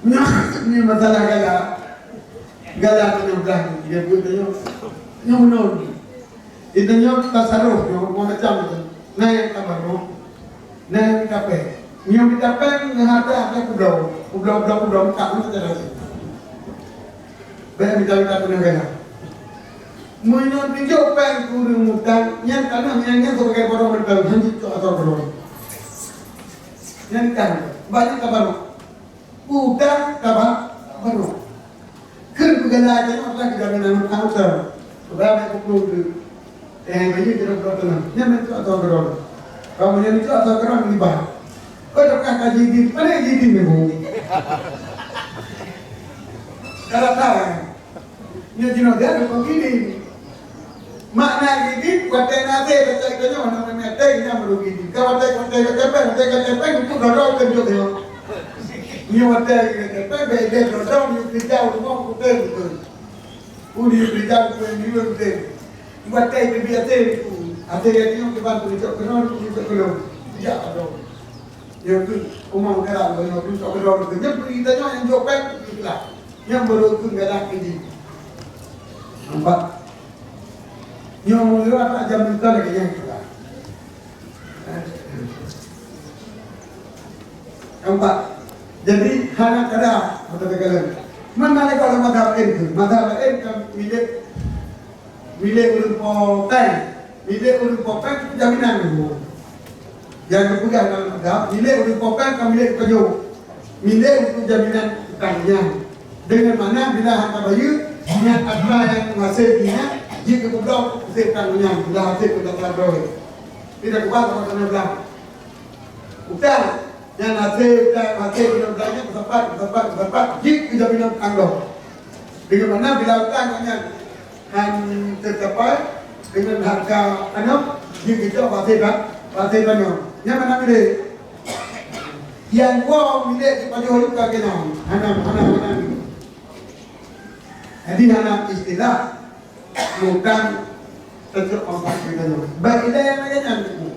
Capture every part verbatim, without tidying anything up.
Nyoe masalah gala. Gala tu nyoe blah ni, dia buat tu nyoe. Nyoe menurut. Itu nyoe tasaruf, nyoe macam tu. Nah, yang tabarruk. Nah, yang tapéng. Nyoe tapéng ngon harta, harta kubloe. Kubloe, kubloe, kubloe, tak pun tak ada. Banyak minta-minta tu nyoe gala. Meunyoe tunjuk péng ureueng mutang, nyan tanoh nyan, nyan sebagai barang mentang, hanjeuet cok atau barang. Nyan kan, banyak tabarruk. Udang kaba baru. Keu peugala jangan Allah kita minang utang. Sebab aku perlu tu. Eh, bagi kita berdoa tenang. Nyan itu atau berdoa. Kamu nyan itu atau berdoa lebih baik. Kau dah kata jadi, mana jadi ni bu? Kalau tahu. Nyoe jinoe dia ada penggiling. Makna giling, watèe na asèe, watèe tanyoe na watèe nyang meureugi. Ka watèe, watèe kepeng, watèe kepeng, itu dodong keu jok nyoe. Nyoe watèe kepeng, bèk deh dodong, nyoe keurija rumoh kuteng beutôi. Uni keurija kuteng, nyoe kuteng. Watèe keubiet asèe itu, asèe nyang nyoe kiban keu jok keunoe, keu jok keunoe. Sijak dodong. Nyoe keuh umum kara nyoe keuh sok keudroe keuh. Nyoe peue tanyoe nyang jok péng keuh lah. Nyang beureukeuen galah keuh jih. Nampak? Nyoe meunurot tak jam buka lagèe nyan keuh lah. Nampak? Jadi hana kada mata tegalan. Mana lé kalau mazhab laén keuh? Mazhab laén kan milék Milék ureueng po péng, milék ureueng po péng jaminan dulu. Nyang geupeugah dalam mazhab, milék ureueng po péng ka milék pajoh. Milék untuk jaminan utang nyan. Dengan mana bila hana bayeue, nyan atra nyang menghasilkan nyan, jeuet keu peubloe useuh utang nyan, bila hasé keu data droe. Tidak kuat sama kena bilang. Utang Nyan hasé, hasé bulan-bulan nyan meusapat, meusapat, meusapat, jeuet keu jaminan utang goh. Deungon mana bila utang nyan han teucapai deungon hareuga aneuk, jeuet keu cok bak hasé, bak hasé tanyoe. Nyan mana milék. Nyang woe milék sipajoh luka keunan. Hana, hana, hana. Jadi hana istilah Mutang teucok pangkat geutanyoe. Bak ilée lagée nyan teungku.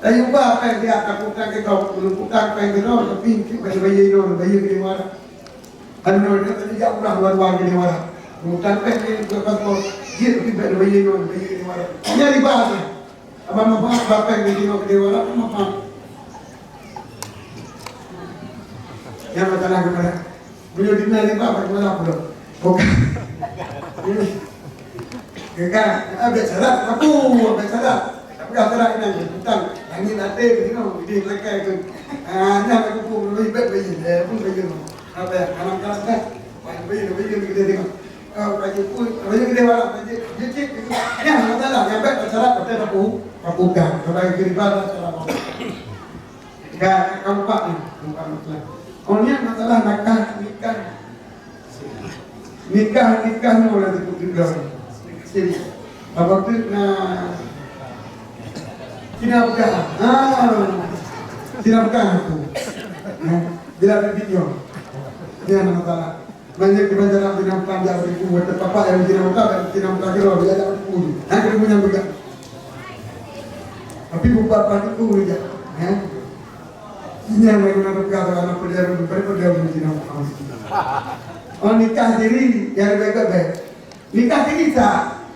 Tayue ba péng siat tapeutang keudroe, meunyoe peutang péng keudroe, tapi cit bak bayeue inoe, bayeue keu dewa rot. Anu nyoe tadi jak urah luwa-luwa keu dewa rot. Mutang péng keu paspor, jeuet tapi bak bayeue inoe, bayeue keu dewa rot. Nyan riba nyan. Abang manfaat ba péng keu dewa rot, manfaat. Nyan masalah geutanyoe. Meunyoe dina riba, bagaimana pula? Bukan. Bukan. Ah, biasalah. Aku, biasalah. Tapi biasalah ini, bukan. Langit até, begini, di belakang itu. Ah, nyan aku pun lebih baik bayi. Eh, pun bayi. Apa ya? Kadang-kadang kan. Bayi, bayi, bayi, kita tengok. Ah, bayi pun, bayi gede malam, bayi, bayi cik, gitu. Nyan, masalah. Yang baik biasalah, kata aku, aku kan. Kalau yang riba, biasalah. Ka, ka, ka empat ni, empat masalah. Oh, ni masalah nakah, nikah. Nikah, nikah ni orang tu juga. Sini. Apa tu na, Cina pegang. Ah, Cina pegang tu. Ya, bila bibit nyo. Ni ada masalah. Banyak di banjaran binatang jak beribu, kata papa yang binatang, dan binatang kira, dia tak beribu. Hanya dia punya juga. Tapi bukan paniku dia. Ya. Ini yang lagu nak pegang, anak pelajar, daripada dia binatang. Oh, nikah siri, yang lebih baik. Nikah siri sah.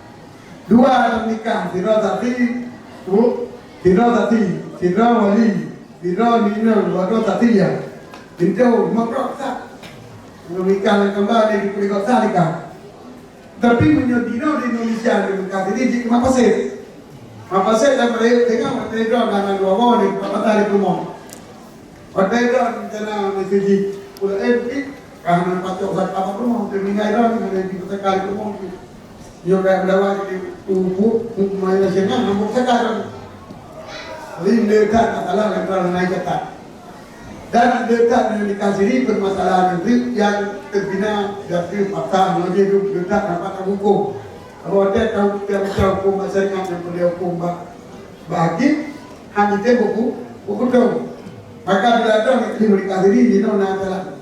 Dua dalam nikah, sira sasi, bu, sira sasi, sira wali, sira nina, dua sasi ya. Pintu, makro sah. Meunyoe nikah lam kamba di Pulo Kosa nikah. Tapi meunyoe dinoe di Indonesia di Mekah sini di Mapasit. Mapasit dan mereka tengah mereka dan dua orang di Papatah di rumah. Watèe droe rencana meuseujid pula eh bukit, ka hana pacok zakat apa rumah, teumingai droe hana jipeusakai rumah. Nyoe kaya meudawa di tubuh hukuman nasional hana peusakai droe. Jadi, le that masalah lantaran naik zakat. Dan le that meunyoe dikasiri permasalahan negeri yang terbina dari pasal nyoe je le that dapat hukum. Kalau ada tahu kita macam hukum masyarakat yang boleh hukum bak, bak hakim, hanya dia buku, buku tu. Maka bila ada negeri mereka sendiri, you know, nak jalan.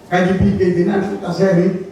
Kaji pikir jinan, taseri,